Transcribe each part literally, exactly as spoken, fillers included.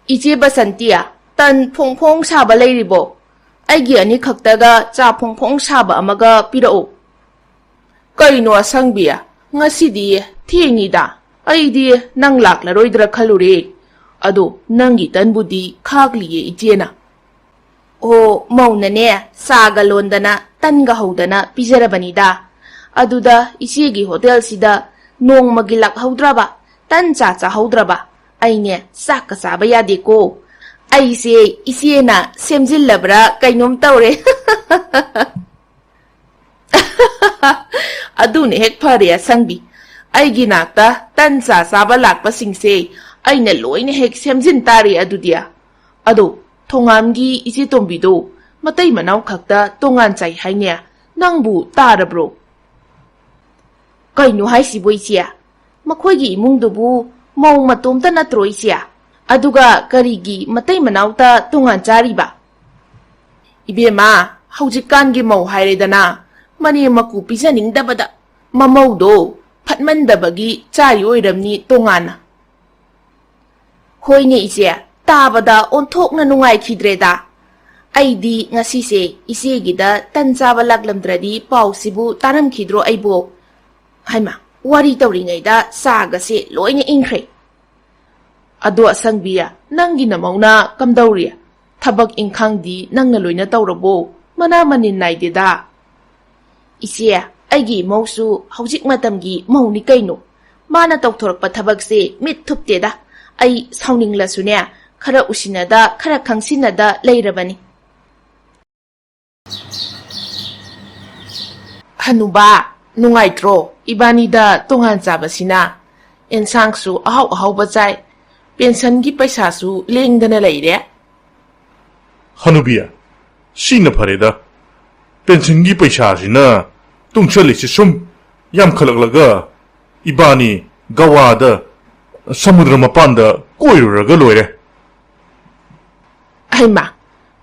ꯏꯆꯦ ꯕꯁꯟꯇꯤ, ꯇꯟ ꯐꯣꯡ ꯐꯣꯡ ꯁꯥꯕ ꯂꯩꯔꯤꯕꯣ? ꯑꯩꯒꯤ ꯑꯅꯤꯈꯛꯇꯒ ꯆꯥ ꯐꯣꯡ ꯐꯣꯡ ꯁꯥꯕ ꯑꯃꯒ ꯄꯤꯔꯛꯎ꯫ ꯀꯩꯅꯣ ꯑꯁꯪꯕꯤ, ꯉꯁꯤꯗꯤ ꯊꯦꯡꯉꯤꯗ꯫ ꯑꯩꯗꯤ ꯅꯪ ꯂꯥꯛꯂꯔꯣꯏꯗ꯭ꯔꯥ ꯈꯜꯂꯨꯔꯦ꯫ ꯑꯗꯣ ꯅꯪꯒꯤ ꯇꯟꯕꯨꯗꯤ ꯈꯥꯛꯂꯤꯌꯦ ꯏꯆꯦꯅ꯫ ꯑꯣ, ꯃꯧꯅꯅꯦ, ꯆꯥꯒ ꯂꯣꯟꯗꯅ ꯇꯟꯒ ꯍꯧꯗꯅ ꯄꯤꯖꯔꯕꯅꯤꯗ꯫ ꯑꯗꯨꯗ ꯏꯆꯦꯒꯤ ꯍꯣꯇꯦꯜꯁꯤꯗ ꯅꯣꯡꯃꯒꯤ ꯂꯥꯛꯍꯧꯗ꯭ꯔꯕ, ꯇꯟ ꯆꯥ ꯆꯥꯍꯧꯗ꯭ꯔꯕ, ꯑꯩꯅꯦ ꯆꯥꯛꯀ ꯆꯥꯕ ꯌꯥꯗꯦꯀꯣ꯫ ꯑꯩꯁꯦ ꯏꯆꯦꯅ ꯁꯦꯝꯖꯤꯜꯂꯕ꯭ꯔꯥ ꯀꯩꯅꯣꯝ ꯇꯧꯔꯦ꯫ ꯑꯗꯨꯅ ꯍꯦꯛ ꯐꯔꯦ ꯑꯁꯪꯕꯤ꯫ ꯑꯩꯒꯤ ꯅꯥꯛꯇ ꯇꯟ ꯆꯥ ꯆꯥꯕ ꯂꯥꯛꯄꯁꯤꯡꯁꯦ ꯑꯩꯅ ꯂꯣꯏꯅ ꯍꯦꯛ ꯁꯦꯝꯖꯤꯟ ꯇꯥꯔꯦ ꯑꯗꯨꯗꯤ꯫ ꯑꯗꯣ ꯊꯣꯉꯥꯝꯒꯤ ꯏꯆꯦ ꯇꯣꯝꯕꯤꯗꯣ ꯃꯇꯩ ꯃꯅꯥꯎ ꯈꯛꯇ ꯇꯣꯉꯥꯟ ꯆꯥꯏ ꯍꯥꯏꯅꯦ, ꯅꯪꯕꯨ ꯇꯥꯔꯕ꯭ꯔꯣ? ꯀꯩꯅꯣ ꯍꯥꯏꯁꯤꯕꯣ ꯏꯆꯦ? ꯃꯈꯣꯏꯒꯤ ꯏꯃꯨꯡꯗꯨꯕꯨ ꯃꯧ ꯃꯇꯣꯝꯇ ꯅꯠꯇ꯭ꯔꯣ ꯏꯆꯦ? ꯑꯗꯨꯒ ꯀꯔꯤꯒꯤ ꯃꯇꯩ ꯃꯅꯥꯎꯇ ꯇꯣꯉꯥꯟ ꯆꯥꯔꯤꯕ? ꯏꯕꯦꯝꯃ, ꯍꯧꯖꯤꯛꯀꯥꯟꯒꯤ ꯃꯧ ꯍꯥꯏꯔꯦꯗꯅ, ꯃꯅꯦꯝ ꯃꯀꯨ ꯄꯤꯖꯅꯤꯡꯗꯕꯗ, ꯃꯃꯧꯗꯣ ꯐꯠꯃꯟꯗꯕꯒꯤ ꯆꯥꯔꯤ ꯑꯣꯏꯔꯝꯅꯤ ꯇꯣꯉꯥꯟꯅ꯫ ꯍꯣꯏꯅꯦ ꯏꯆꯦ, ꯇꯥꯕꯗ ꯑꯣꯟꯊꯣꯛꯅ ꯅꯨꯡꯉꯥꯏꯈꯤꯗ꯭ꯔꯦꯗ꯫ ꯑꯩꯗꯤ ꯉꯁꯤꯁꯦ ꯏꯆꯦꯒꯤꯗ ꯇꯟ ꯆꯥꯕ ꯂꯥꯛꯂꯝꯗ꯭ꯔꯗꯤ ꯄꯥꯎꯁꯤꯕꯨ ꯇꯥꯔꯝꯈꯤꯗ꯭ꯔꯣ ꯑꯩꯕꯣ? ꯍꯥꯏꯃ, ꯋꯥꯔꯤ ꯇꯧꯔꯤꯉꯩꯗ ꯆꯥꯒꯁꯦ ꯂꯣꯏꯅ ꯏꯪꯈ꯭ꯔꯦ꯫ ꯑꯗꯣ ꯑꯁꯪꯕꯤ, ꯅꯪꯒꯤ ꯅꯃꯧꯅ ꯀꯝꯗꯧꯔꯤ? ꯊꯕꯛ ꯏꯪꯈꯥꯡꯗꯤ ꯅꯪꯅ ꯂꯣꯏꯅ ꯇꯧꯔꯕꯣ? ꯃꯅꯥ ꯃꯅꯤꯟ ꯅꯥꯏꯗꯦꯗ꯫ ꯏꯆꯦ, ꯑꯩꯒꯤ ꯏꯃꯧꯁꯨ ꯍꯧꯖꯤꯛ ꯃꯇꯝꯒꯤ ꯃꯧꯅꯤ ꯀꯩꯅꯣ꯫ ꯃꯥꯅ ꯇꯧꯊꯣꯔꯛꯄ ꯊꯕꯛꯁꯦ ꯃꯤꯠ ꯊꯨꯞꯇꯦꯗ꯫ ꯑꯩ ꯁꯥꯎꯅꯤꯡꯂꯁꯨꯅꯦ, ꯈꯔ ꯎꯁꯤꯟꯅꯗ, ꯈꯔ ꯈꯪꯁꯤꯟꯅꯗ ꯂꯩꯔꯕꯅꯤ꯫ ꯍꯅꯨꯕꯥ, ꯅꯨꯡꯉꯥꯏꯇ꯭ꯔꯣ ꯏꯕꯥꯅꯤꯗ ꯇꯣꯉꯥꯟ ꯆꯥꯕꯁꯤꯅ? ꯑꯦꯟꯁꯥꯡꯁꯨ ꯑꯍꯥꯎ ꯑꯍꯥꯎꯕ ꯆꯥꯏ, ꯄꯦꯟꯁꯟꯒꯤ ꯄꯩꯁꯥꯁꯨ ꯂꯦꯡꯗꯅ ꯂꯩꯔꯦ꯫ ꯍꯅꯨꯕꯤ, ꯁꯤꯅ ꯐꯔꯦꯗ꯫ ꯄꯦꯟꯁꯟꯒꯤ ꯄꯩꯁꯥꯁꯤꯅ ꯇꯨꯡꯁꯜꯂꯤꯁꯤ ꯁꯨꯝ ꯌꯥꯝꯈꯠꯂꯛꯂꯒ ꯏꯕꯥꯅꯤ ꯒꯋꯥꯗ ꯁꯃꯨꯗ꯭ꯔ ꯃꯄꯥꯟꯗ ꯀꯣꯏꯔꯨꯔꯒ ꯂꯣꯏꯔꯦ꯫ ꯍꯩꯃꯥ,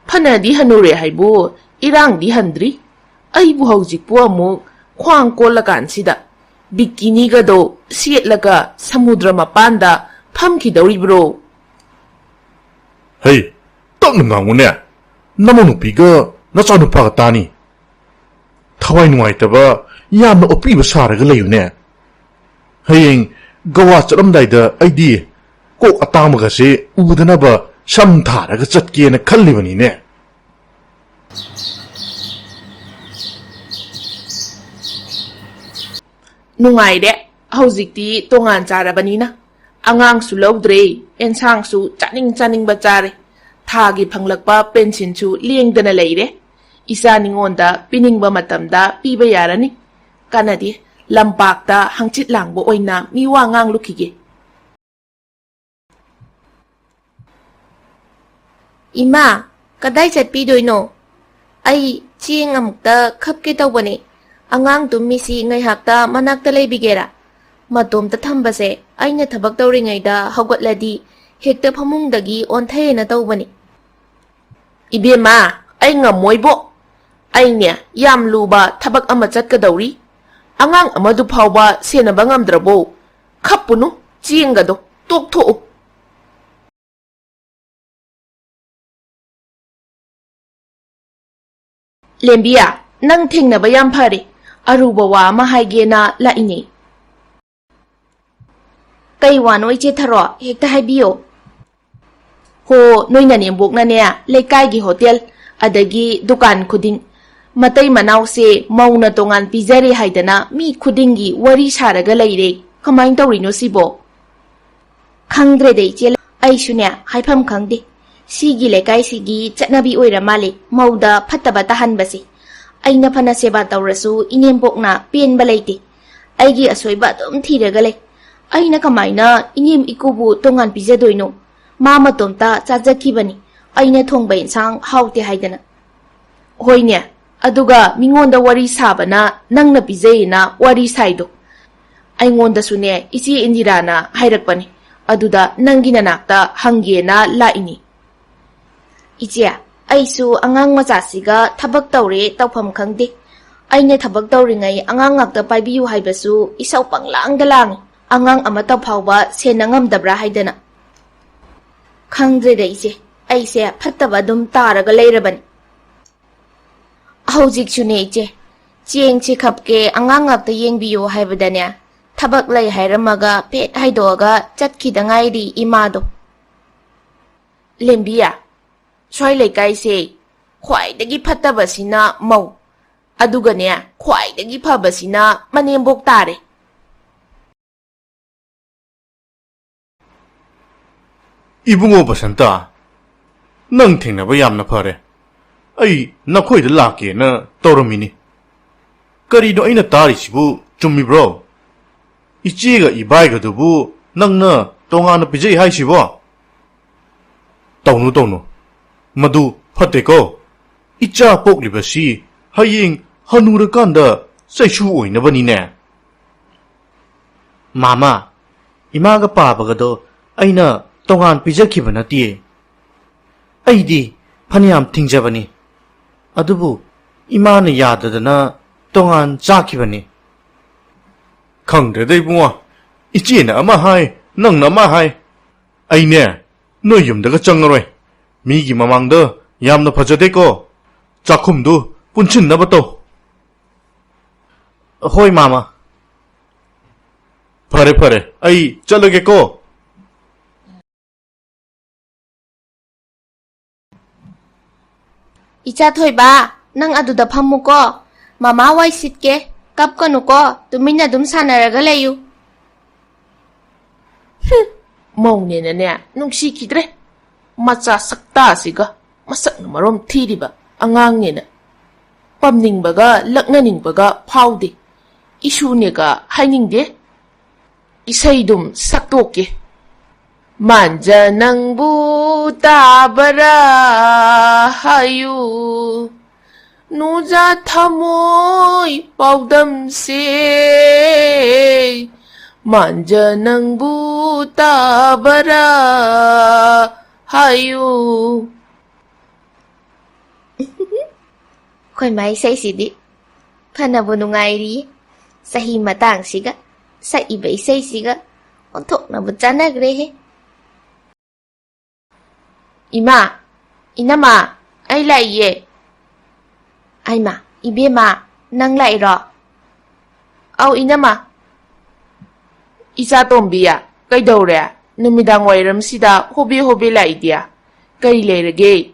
ꯐꯅꯗꯤ ꯍꯅꯨꯔꯦ ꯍꯥꯏꯕꯨ ꯏꯔꯥꯡꯗꯤ ꯍꯟꯗ꯭ꯔꯤ꯫ ꯑꯩꯕꯨ ꯍꯧꯖꯤꯛꯄꯨ ꯑꯃꯨꯛ ꯈ꯭ꯋꯥꯡ ꯀꯣꯜꯂꯀꯥꯟꯁꯤꯗ ꯕꯤꯀꯤꯅꯤꯒꯗꯣ ꯁꯦꯠꯂꯒ ꯁꯃꯨꯗ꯭ꯔ ꯃꯄꯥꯟꯗ ꯐꯝꯈꯤꯗꯧꯔꯤꯕ꯭ꯔꯣ? ꯍꯩ, ꯇꯞꯅ ꯉꯥꯡꯉꯨꯅꯦ꯫ ꯅꯃꯧ ꯅꯨꯄꯤꯒ ꯅꯆꯥꯅꯨꯄꯥꯒ ꯇꯥꯅꯤ꯫ ꯊꯋꯥꯏ ꯅꯨꯡꯉꯥꯏꯇꯕ, ꯌꯥꯝꯅ ꯑꯣꯠꯄꯤꯕ ꯁꯥꯔꯒ ꯂꯩꯌꯨꯅꯦ꯫ ꯍꯌꯦꯡ ꯒꯋꯥ ꯆꯠꯂꯝꯗꯥꯏꯗ ꯑꯩꯗꯤ ꯀꯣꯛ ꯑꯇꯥꯡꯕꯒꯁꯦ ꯎꯗꯅꯕ ꯁꯝ ꯊꯥꯔꯒ ꯆꯠꯀꯦꯅ ꯈꯜꯂꯤꯕꯅꯤꯅꯦ꯫ ꯅꯨꯡꯉꯥꯏꯔꯦ, ꯍꯧꯖꯤꯛꯇꯤ ꯇꯣꯉꯥꯟ ꯆꯥꯔꯕꯅꯤꯅ꯫ ꯑꯉꯥꯡꯁꯨ ꯂꯧꯗ꯭ꯔꯦ, ꯑꯦꯟꯁꯥꯡꯁꯨ ꯆꯥꯅꯤꯡ ꯆꯥꯅꯤꯡꯕ ꯆꯥꯔꯦ꯫ ꯊꯥꯒꯤ ꯐꯪꯂꯛꯄ ꯄꯦꯟꯁꯤꯟꯁꯨ ꯂꯦꯡꯗꯅ ꯂꯩꯔꯦ꯫ ꯏꯆꯥ ꯅꯤꯉꯣꯟꯗ ꯄꯤꯅꯤꯡꯕ ꯃꯇꯝꯗ ꯄꯤꯕ ꯌꯥꯔꯅꯤ꯫ ꯀꯥꯟꯅꯗꯦ, ꯂꯝꯄꯥꯛꯇ ꯍꯪꯆꯤꯠ ꯂꯥꯡꯕ ꯑꯣꯏꯅ ꯃꯤꯋꯥ ꯉꯥꯡꯂꯨꯈꯤꯒꯦ꯫ ꯏꯃꯥ, ꯀꯗꯥꯏ ꯆꯠꯄꯤꯗꯣꯏꯅꯣ? ꯑꯩ ꯆꯦꯡ ꯑꯃꯨꯛꯇ ꯈꯞꯀꯦ ꯇꯧꯕꯅꯦ꯫ ꯑꯉꯥꯡ ꯇꯨꯝꯃꯤꯁꯤ ꯉꯥꯏꯍꯥꯛꯇ ꯃꯅꯥꯛꯇ ꯂꯩꯕꯤꯒꯦꯔꯥ? ꯃꯇꯣꯝꯇ ꯊꯝꯕꯁꯦ ꯑꯩꯅ ꯊꯕꯛ ꯇꯧꯔꯤꯉꯩꯗ ꯍꯧꯒꯠꯂꯗꯤ ꯍꯦꯛꯇ ꯐꯃꯨꯡꯗꯒꯤ ꯑꯣꯟꯊꯩꯌꯦꯅ ꯇꯧꯕꯅꯤ꯫ ꯏꯕꯦꯝꯃ, ꯑꯩ ꯉꯝꯃꯣꯏꯕꯣ꯫ ꯑꯩꯅꯦ ꯌꯥꯝ ꯂꯨꯕ ꯊꯕꯛ ꯑꯃ ꯆꯠꯀꯗꯧꯔꯤ꯫ ꯑꯉꯥꯡ ꯑꯃꯗꯨ ꯐꯥꯎꯕ ꯁꯦꯟꯅꯕ ꯉꯝꯗ꯭ꯔꯕꯣ? ꯈꯞꯄꯨꯅꯨ, ꯆꯦꯡꯒꯗꯣ ꯇꯣꯛꯊꯣꯛꯎ꯫ ꯂꯦꯝꯕꯤꯌꯥ, ꯅꯪ ꯊꯦꯡꯅꯕ ꯌꯥꯝ ꯐꯔꯦ꯫ ꯑꯔꯨꯕ ꯋꯥ ꯑꯃ ꯍꯥꯏꯒꯦꯅ ꯂꯥꯛꯏꯅꯦ꯫ ꯀꯩ ꯋꯥꯅꯣ ꯏꯆꯦ ꯊꯔꯣ? ꯍꯦꯛꯇ ꯍꯥꯏꯕꯤꯌꯣ꯫ ꯍꯣ, ꯅꯣꯏ ꯅꯅꯦꯝꯕꯣꯛꯅꯅꯦ, ꯂꯩꯀꯥꯏꯒꯤ ꯍꯣꯇꯦꯜ, ꯑꯗꯒꯤ ꯗꯨꯀꯥꯟ ꯈꯨꯗꯤꯡ, ꯃꯇꯩ ꯃꯅꯥꯎꯁꯦ ꯃꯧꯅ ꯇꯣꯉꯥꯟ ꯄꯤꯖꯔꯦ ꯍꯥꯏꯗꯅ ꯃꯤ ꯈꯨꯗꯤꯡꯒꯤ ꯋꯥꯔꯤ ꯁꯥꯔꯒ ꯂꯩꯔꯦ꯫ ꯀꯃꯥꯏꯅ ꯇꯧꯔꯤꯅꯣ ꯁꯤꯕꯣ? ꯈꯪꯗ꯭ꯔꯦꯗ ꯏꯆꯦ, ꯑꯩꯁꯨꯅꯦ ꯍꯥꯏꯐꯝ ꯈꯪꯗꯦ꯫ ꯁꯤꯒꯤ ꯂꯩꯀꯥꯏꯁꯤꯒꯤ ꯆꯠꯅꯕꯤ ꯑꯣꯏꯔ ꯃꯥꯜꯂꯦ ꯃꯧꯗ ꯐꯠꯇꯕ ꯇꯥꯍꯟꯕꯁꯦ꯫ ꯑꯩꯅ ꯐꯅ ꯁꯦꯕꯥ ꯇꯧꯔꯁꯨ ꯏꯅꯦꯝꯕꯣꯛꯅ ꯄꯦꯟꯕ ꯂꯩꯇꯦ꯫ ꯑꯩꯒꯤ ꯑꯁꯣꯏꯕ ꯑꯗꯨꯝ ꯊꯤꯔꯒ ꯂꯩ꯫ ꯑꯩꯅ ꯀꯃꯥꯏꯅ ꯏꯅꯦꯝ ꯏꯀꯨꯕꯨ ꯇꯣꯉꯥꯟ ꯄꯤꯖꯗꯣꯏꯅꯣ? ꯃꯥ ꯃꯇꯣꯝꯇ ꯆꯥꯖꯈꯤꯕꯅꯤ, ꯑꯩꯅ ꯊꯣꯡꯕ ꯏꯟꯁꯥꯡ ꯍꯥꯎꯇꯦ ꯍꯥꯏꯗꯅ꯫ ꯍꯣꯏꯅꯦ, ꯑꯗꯨꯒ ꯃꯤꯉꯣꯟꯗ ꯋꯥꯔꯤ ꯁꯥꯕꯅ ꯅꯪꯅ ꯄꯤꯖꯩꯌꯦꯅ ꯋꯥꯔꯤ ꯁꯥꯏꯗꯣ꯫ ꯑꯩꯉꯣꯟꯗꯁꯨꯅꯦ ꯏꯆꯦ ꯏꯟꯗꯤꯔꯥꯅ ꯍꯥꯏꯔꯛꯄꯅꯤ, ꯑꯗꯨꯗ ꯅꯪꯒꯤ ꯅꯅꯥꯛꯇ ꯍꯪꯒꯦꯅ ꯂꯥꯛꯏꯅꯤ꯫ ꯏꯆꯦ, ꯑꯩꯁꯨ ꯑꯉꯥꯡ ꯃꯆꯥꯁꯤꯒ ꯊꯕꯛ ꯇꯧꯔꯦ ꯇꯧꯐꯝ ꯈꯪꯗꯦ꯫ ꯑꯩꯅ ꯊꯕꯛ ꯇꯧꯔꯤꯉꯩ ꯑꯉꯥꯡ ꯉꯥꯛꯇ ꯄꯥꯏꯕꯤꯌꯨ ꯍꯥꯏꯕꯁꯨ ꯏꯁꯧ ꯄꯪꯂꯥꯡꯗ ꯂꯥꯡꯉꯤ꯫ ꯑꯉꯥꯡ ꯑꯃꯠꯇ ꯐꯥꯎꯕ ꯁꯦꯟꯅ ꯉꯝꯗꯕ꯭ꯔꯥ ꯍꯥꯏꯗꯅ꯫ ꯈꯪꯗ꯭ꯔꯦꯗ ꯏꯆꯦ, ꯑꯩꯁꯦ ꯐꯠꯇꯕ ꯑꯗꯨꯝ ꯇꯥꯔꯒ ꯂꯩꯔꯕꯅꯤ꯫ ꯍꯧꯖꯤꯛꯁꯨꯅꯦ ꯏꯆꯦ, ꯆꯦꯡꯁꯦ ꯈꯞꯀꯦ, ꯑꯉꯥꯡ ꯉꯥꯛꯇ ꯌꯦꯡꯕꯤꯌꯨ ꯍꯥꯏꯕꯗꯅꯦ, ꯊꯕꯛ ꯂꯩ ꯍꯥꯏꯔꯝꯃꯒ ꯄꯦꯠ ꯍꯥꯏꯗꯣꯛꯑꯒ ꯆꯠꯈꯤꯗ ꯉꯥꯏꯔꯤ ꯏꯃꯥꯗꯣ꯫ ꯂꯦꯝꯕꯤꯌꯥ, ꯁ꯭ꯋꯥꯏ ꯂꯩꯀꯥꯏꯁꯦ ꯈ꯭ꯋꯥꯏꯗꯒꯤ ꯐꯠꯇꯕꯁꯤꯅ ꯃꯧ, ꯑꯗꯨꯒꯅꯦ, ꯈ꯭ꯋꯥꯏꯗꯒꯤ ꯐꯕꯁꯤꯅ ꯃꯅꯦꯝꯕꯣꯛ ꯇꯥꯔꯦ꯫ ꯏꯕꯨꯡꯉꯣ ꯕꯁꯟꯇ, ꯅꯪ ꯊꯦꯡꯅꯕ ꯌꯥꯝꯅ ꯐꯔꯦ꯫ ꯑꯩ ꯅꯈꯣꯏꯗ ꯂꯥꯛꯀꯦꯅ ꯇꯧꯔꯝꯃꯤꯅꯤ꯫ ꯀꯔꯤꯅꯣ ꯑꯩꯅ ꯇꯥꯔꯤꯁꯤꯕꯨ, ꯆꯨꯝꯃꯤꯕ꯭ꯔꯣ? ꯏꯆꯦꯒ ꯏꯕꯥꯏꯒꯗꯨꯕꯨ ꯅꯪꯅ ꯇꯣꯉꯥꯟꯅ ꯄꯤꯖꯩ ꯍꯥꯏꯁꯤꯕꯣ? ꯇꯧꯅꯨ, ꯇꯧꯅꯨ꯫ ꯃꯗꯨ ꯐꯠꯇꯦꯀꯣ꯫ ꯏꯆꯥ ꯄꯣꯛꯂꯤꯕꯁꯤ ꯍꯌꯦꯡ ꯍꯅꯨꯔꯀꯥꯟꯗ ꯆꯩꯁꯨ ꯑꯣꯏꯅꯕꯅꯤꯅꯦ꯫ ꯃꯥꯃꯥ, ꯏꯃꯥꯒ ꯄꯥꯕꯒꯗꯣ ꯑꯩꯅ ꯇꯣꯉꯥꯟ ꯄꯤꯖꯈꯤꯕ ꯅꯠꯇꯦ꯫ ꯑꯩꯗꯤ ꯐꯅꯌꯥꯝ ꯊꯤꯡꯖꯕꯅꯤ, ꯑꯗꯨꯕꯨ ꯏꯃꯥꯅ ꯌꯥꯗꯗꯅ ꯇꯣꯉꯥꯟ ꯆꯥꯈꯤꯕꯅꯤ꯫ ꯈꯪꯗ꯭ꯔꯦꯗ ꯏꯕꯨꯡꯉꯣ, ꯏꯆꯦꯅ ꯑꯃ ꯍꯥꯏ, ꯅꯪꯅ ꯑꯃ ꯍꯥꯏ꯫ ꯑꯩꯅꯦ, ꯅꯣꯏ ꯌꯨꯝꯗꯒ ꯆꯪꯉꯔꯣꯏ꯫ ꯃꯤꯒꯤ ꯃꯃꯥꯡꯗ ꯌꯥꯝꯅ ꯐꯖꯗꯦꯀꯣ꯫ ꯆꯥꯛꯈꯨꯝꯗꯨ ꯄꯨꯟꯁꯤꯟꯅꯕ ꯇꯧ꯫ ꯍꯣꯏ, ꯃꯥꯃ꯫ ꯐꯔꯦ, ꯐꯔꯦ, ꯑꯩ ꯆꯠꯂꯒꯦꯀꯣ꯫ ꯏꯆꯥ ꯊꯣꯏꯕ, ꯅꯪ ꯑꯗꯨꯗ ꯐꯝꯃꯨꯀꯣ꯫ ꯃꯃꯥ ꯋꯥꯏ ꯁꯤꯠꯀꯦ꯫ ꯀꯞꯀꯅꯨꯀꯣ, ꯇꯨꯃꯤꯟꯅ ꯑꯗꯨꯝ ꯁꯥꯟꯅꯔꯒ ꯂꯩꯌꯨ꯫ ꯍꯨꯝ, ꯃꯧꯅꯦꯅꯅꯦ, ꯅꯨꯡꯁꯤꯈꯤꯗ꯭ꯔꯦ꯫ ꯃꯆꯥ ꯁꯛꯇꯥꯁꯤꯒ, ꯃꯁꯛꯅ ꯃꯔꯣꯝ ꯊꯤꯔꯤꯕ ꯑꯉꯥꯡꯅꯦꯅ꯫ ꯄꯝꯅꯤꯡꯕꯒ ꯂꯛꯅꯅꯤꯡꯕꯒ ꯐꯥꯎꯗꯦ꯫ ꯏꯁꯨꯅꯦꯒ ꯍꯥꯏꯅꯤꯡꯗꯦ꯫ ꯏꯁꯩꯗꯨꯝ ꯁꯛꯇꯣꯛꯀꯦ꯫ ꯃꯥꯟꯖ ꯅꯪꯕꯨ ꯇꯥꯕꯔꯥ ꯍꯥꯏꯌꯨ, ꯅꯨꯖꯥ ꯊꯃꯣꯏ ꯄꯥꯎꯗꯝꯁꯦ꯫ ꯃꯥꯟꯖ ꯅꯪꯕꯨ ꯇꯥꯕꯔꯥ ꯍꯥꯏꯌꯨ꯫ ꯑꯩꯈꯣꯏ ꯃꯥ ꯏꯁꯩꯁꯤꯗꯤ ꯐꯅꯕꯨ ꯅꯨꯡꯉꯥꯏꯔꯤꯌꯦ꯫ ꯆꯍꯤ ꯃꯇꯥꯡꯁꯤꯒ, ꯁꯛꯏꯕ ꯏꯁꯩꯁꯤꯒ ꯑꯣꯟꯊꯣꯛꯅꯕꯨ ꯆꯥꯟꯅꯈ꯭ꯔꯦꯍꯦ꯫ ꯏꯃꯥ, ꯏꯅꯝꯃ, ꯑꯩ ꯂꯥꯛꯏꯌꯦ꯫ ꯑꯩꯃ, ꯏꯕꯦꯝꯃ, ꯅꯪ ꯂꯥꯛꯏꯔꯣ? ꯑꯧ, ꯏꯅꯝꯃ꯫ ꯏꯆꯥ ꯇꯣꯝꯕꯤ, ꯀꯩꯗꯧꯔꯦ? ꯅꯨꯃꯤꯗꯥꯡ ꯋꯥꯏꯔꯝꯁꯤꯗ ꯍꯣꯕꯦ ꯍꯣꯕꯦ ꯂꯥꯛꯏꯗꯤ? ꯀꯔꯤ ꯂꯩꯔꯒꯦ?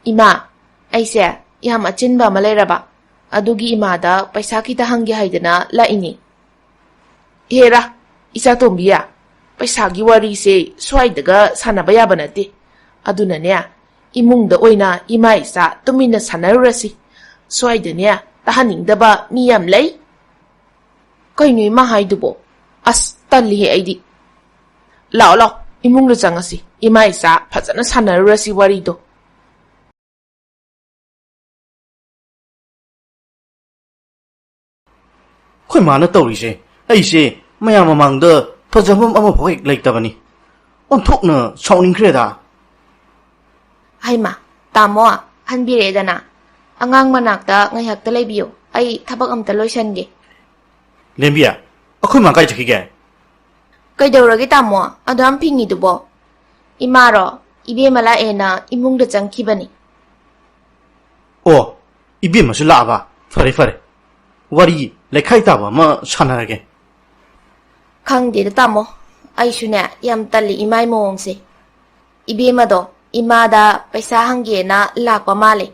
ꯏꯃꯥ, ꯑꯩꯁꯦ ꯌꯥꯝ ꯑꯆꯤꯟꯕ ꯑꯃ ꯂꯩꯔꯕ, ꯑꯗꯨꯒꯤ ꯏꯃꯥꯗ ꯄꯩꯁꯥ ꯈꯤꯇ ꯍꯪꯒꯦ ꯍꯥꯏꯗꯅ ꯂꯥꯛꯏꯅꯤ꯫ ꯍꯦꯔꯥ, ꯏꯆꯥ ꯇꯣꯝꯕꯤ, ꯄꯩꯁꯥꯒꯤ ꯋꯥꯔꯤꯁꯦ ꯁ꯭ꯋꯥꯏꯗꯒ ꯁꯥꯟꯅꯕ ꯌꯥꯕ ꯅꯠꯇꯦ꯫ ꯑꯗꯨꯅꯅꯦ, ꯏꯃꯨꯡꯗ ꯑꯣꯏꯅ ꯏꯃꯥ ꯏꯆꯥ ꯇꯨꯃꯤꯟꯅ ꯁꯥꯟꯅꯔꯨꯔꯁꯤ꯫ ꯁ꯭ꯋꯥꯏꯗꯅꯦ, ꯇꯥꯍꯟꯅꯤꯡꯗꯕ ꯃꯤ ꯌꯥꯝ ꯂꯩ꯫ ꯀꯩꯅꯣ ꯏꯃꯥ ꯍꯥꯏꯗꯨꯕꯣ? ꯑꯁ, ꯇꯜꯂꯤꯍꯦ ꯑꯩꯗꯤ꯫ ꯂꯥꯛꯑꯣ, ꯂꯥꯛꯑꯣ, ꯏꯃꯨꯡꯗ ꯆꯪꯉꯁꯤ꯫ ꯏꯃꯥ ꯏꯆꯥ ꯐꯖꯅ ꯁꯥꯟꯅꯔꯨꯔꯁꯤ ꯋꯥꯔꯤꯗꯣ꯫ ꯑꯩꯈꯣꯏ ꯃꯥꯅ ꯇꯧꯔꯤꯁꯦ, ꯑꯩꯁꯦ ꯃꯌꯥꯝ ꯃꯃꯥꯡꯗ ꯐꯖꯐꯝ ꯑꯃꯐꯥꯎ ꯍꯦꯛ ꯂꯩꯇꯕꯅꯤ꯫ ꯑꯣꯟꯊꯣꯛꯅ ꯁꯥꯎꯅꯤꯡꯈ꯭ꯔꯦꯗ꯫ ꯍꯩꯃꯥ, ꯇꯥꯃꯣ, ꯍꯟꯕꯤꯔꯛꯑꯦꯗꯅ꯫ ꯑꯉꯥꯡ ꯃꯅꯥꯛꯇ ꯉꯥꯏꯍꯥꯛꯇ ꯂꯩꯕꯤꯌꯨ, ꯑꯩ ꯊꯕꯛ ꯑꯝꯇ ꯂꯣꯏꯁꯟꯒꯦ꯫ ꯂꯦꯝꯕꯤ, ꯑꯩꯈꯣꯏ ꯃꯥ ꯀꯥꯏ ꯆꯠꯈꯤꯒꯦ? ꯀꯩꯗꯧꯔꯒꯦ ꯇꯥꯃꯣ, ꯑꯗꯨꯌꯥꯝ ꯐꯤꯡꯉꯤꯗꯨꯕꯣ? ꯏꯃꯥꯔꯣ? ꯏꯕꯦꯝꯃ ꯂꯥꯛꯑꯦꯅ ꯏꯃꯨꯡꯗ ꯆꯪꯈꯤꯕꯅꯤ꯫ ꯑꯣ, ꯏꯕꯦꯝꯃꯁꯨ ꯂꯥꯛꯑꯕ? ꯐꯔꯦ, ꯐꯔꯦ꯫ ꯋꯥꯔꯤ ꯂꯩꯈꯥꯏ ꯇꯥꯕ ꯑꯃ ꯁꯥꯟꯅꯔꯒꯦ꯫ ꯈꯪꯗꯦꯗ ꯇꯥꯃꯣ, ꯑꯩꯁꯨꯅꯦ ꯌꯥꯝ ꯇꯜꯂꯤ ꯏꯃꯥꯏ ꯃꯑꯣꯡꯁꯦ꯫ ꯏꯕꯦꯝꯃꯗꯣ ꯏꯃꯥꯗ ꯄꯩꯁꯥ ꯍꯪꯒꯦꯅ ꯂꯥꯛꯄ ꯃꯥꯜꯂꯦ꯫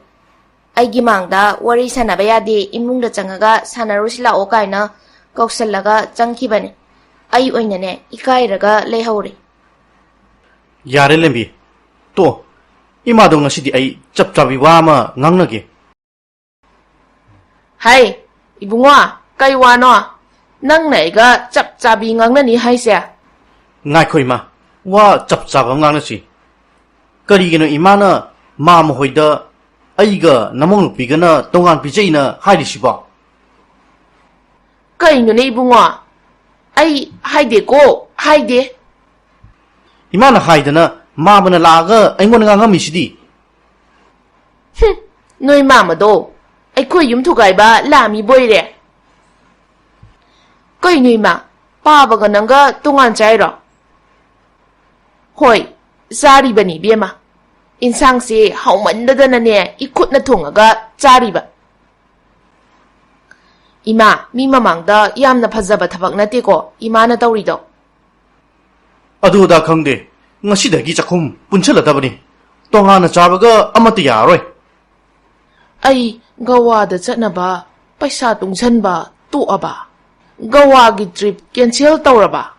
ꯑꯩꯒꯤ ꯃꯥꯡꯗ ꯋꯥꯔꯤ ꯁꯥꯟꯅꯕ ꯌꯥꯗꯦ, ꯏꯃꯨꯡꯗ ꯆꯪꯉꯒ ꯁꯥꯟꯅꯔꯨꯁꯤ ꯂꯥꯛꯑꯣ ꯀꯥꯏꯅ ꯀꯧꯁꯜꯂꯒ ꯆꯪꯈꯤꯕꯅꯦ꯫ ꯑꯩ ꯑꯣꯏꯅꯅꯦ ꯏꯀꯥꯏꯔꯒ ꯂꯩꯍꯧꯔꯦ꯫ ꯌꯥꯔꯦ ꯂꯦꯝꯕꯤ, ꯇꯣ, ꯏꯃꯥꯗꯣ ꯉꯁꯤꯗꯤ ꯑꯩ ꯆꯞ ꯆꯥꯕꯤ ꯋꯥ ꯑꯃ ꯉꯥꯡꯅꯒꯦ꯫ ꯍꯥꯏ, ꯏꯕꯨꯡꯉꯣ, ꯀꯩ ꯋꯥꯅꯣ? ꯅꯪꯅ ꯑꯩꯒ ꯆꯞ ꯆꯥꯕꯤ ꯉꯥꯡꯅꯅꯤ ꯍꯥꯏꯁꯦ? ꯉꯥꯏꯈꯣ ꯏꯃꯥ, ꯋꯥ ꯆꯞ ꯆꯥꯕ ꯑꯃ ꯉꯥꯡꯅꯁꯤ꯫ ꯀꯔꯤꯒꯤꯅꯣ ꯏꯃꯥꯅ ꯃꯥꯝꯃ ꯍꯣꯏꯗ ꯑꯩꯒ ꯅꯃꯧ ꯅꯨꯄꯤꯒꯅ ꯇꯣꯉꯥꯟ ꯄꯤꯖꯩꯅ ꯍꯥꯏꯔꯤꯁꯤꯕꯣ? ꯀꯩꯅꯣꯅꯦ ꯏꯕꯨꯡꯉꯣ? ꯑꯩ ꯍꯥꯏꯗꯦꯀꯣ, ꯍꯥꯏꯗꯦ꯫ ꯏꯃꯥꯅ ꯍꯥꯏꯗꯅ ꯃꯥꯝꯃꯅ ꯂꯥꯛꯑꯒ ꯑꯩꯉꯣꯟꯗ ꯉꯥꯡꯉꯝꯃꯤꯁꯤꯗꯤ꯫ ꯍꯨꯝ, ꯅꯣꯏ ꯃꯥꯝꯃꯗꯣ ꯑꯩꯈꯣꯏ ꯌꯨꯝ ꯊꯨꯒꯥꯏꯕ ꯂꯥꯛꯑꯝꯃꯤꯕꯣꯏꯔꯦ꯫ ꯀꯩꯅꯣ ꯏꯃꯥ, ꯄꯥꯕꯒ ꯅꯪꯒ ꯇꯣꯉꯥꯟ ꯆꯥꯏꯔꯣ? ꯍꯣꯏ, ꯆꯥꯔꯤꯕꯅꯤ ꯏꯕꯦꯝꯃ꯫ ꯏꯟꯁꯥꯡꯁꯦ ꯍꯥꯎꯃꯟꯗꯗꯅꯅꯦ ꯏꯈꯨꯠꯅ ꯊꯣꯡꯉꯒ ꯆꯥꯔꯤꯕ꯫ ꯏꯃꯥ, ꯃꯤ ꯃꯃꯥꯡꯗ ꯌꯥꯝꯅ ꯐꯖꯕ ꯊꯕꯛ ꯅꯠꯇꯦꯀꯣ ꯏꯃꯥꯅ ꯇꯧꯔꯤꯗꯣ꯫ ꯑꯗꯨ ꯑꯗꯥ ꯈꯪꯗꯦ, ꯉꯁꯤꯗꯒꯤ ꯆꯥꯛꯈꯨꯝ ꯄꯨꯟꯁꯤꯜꯂꯗꯕꯅꯤ꯫ ꯇꯣꯉꯥꯟꯅ ꯆꯥꯕꯒ ꯑꯃꯠꯇ ꯌꯥꯔꯔꯣꯏ꯫ ꯑꯩ ꯒꯋꯥꯗ ꯆꯠꯅꯕ ꯄꯩꯁꯥ ꯇꯨꯡꯁꯟꯕ ꯇꯣꯛꯑꯕ? ꯒꯋꯥꯒꯤ ꯇ꯭ꯔꯤꯞ ꯀꯦꯟꯁꯦꯜ ꯇꯧꯔꯕ?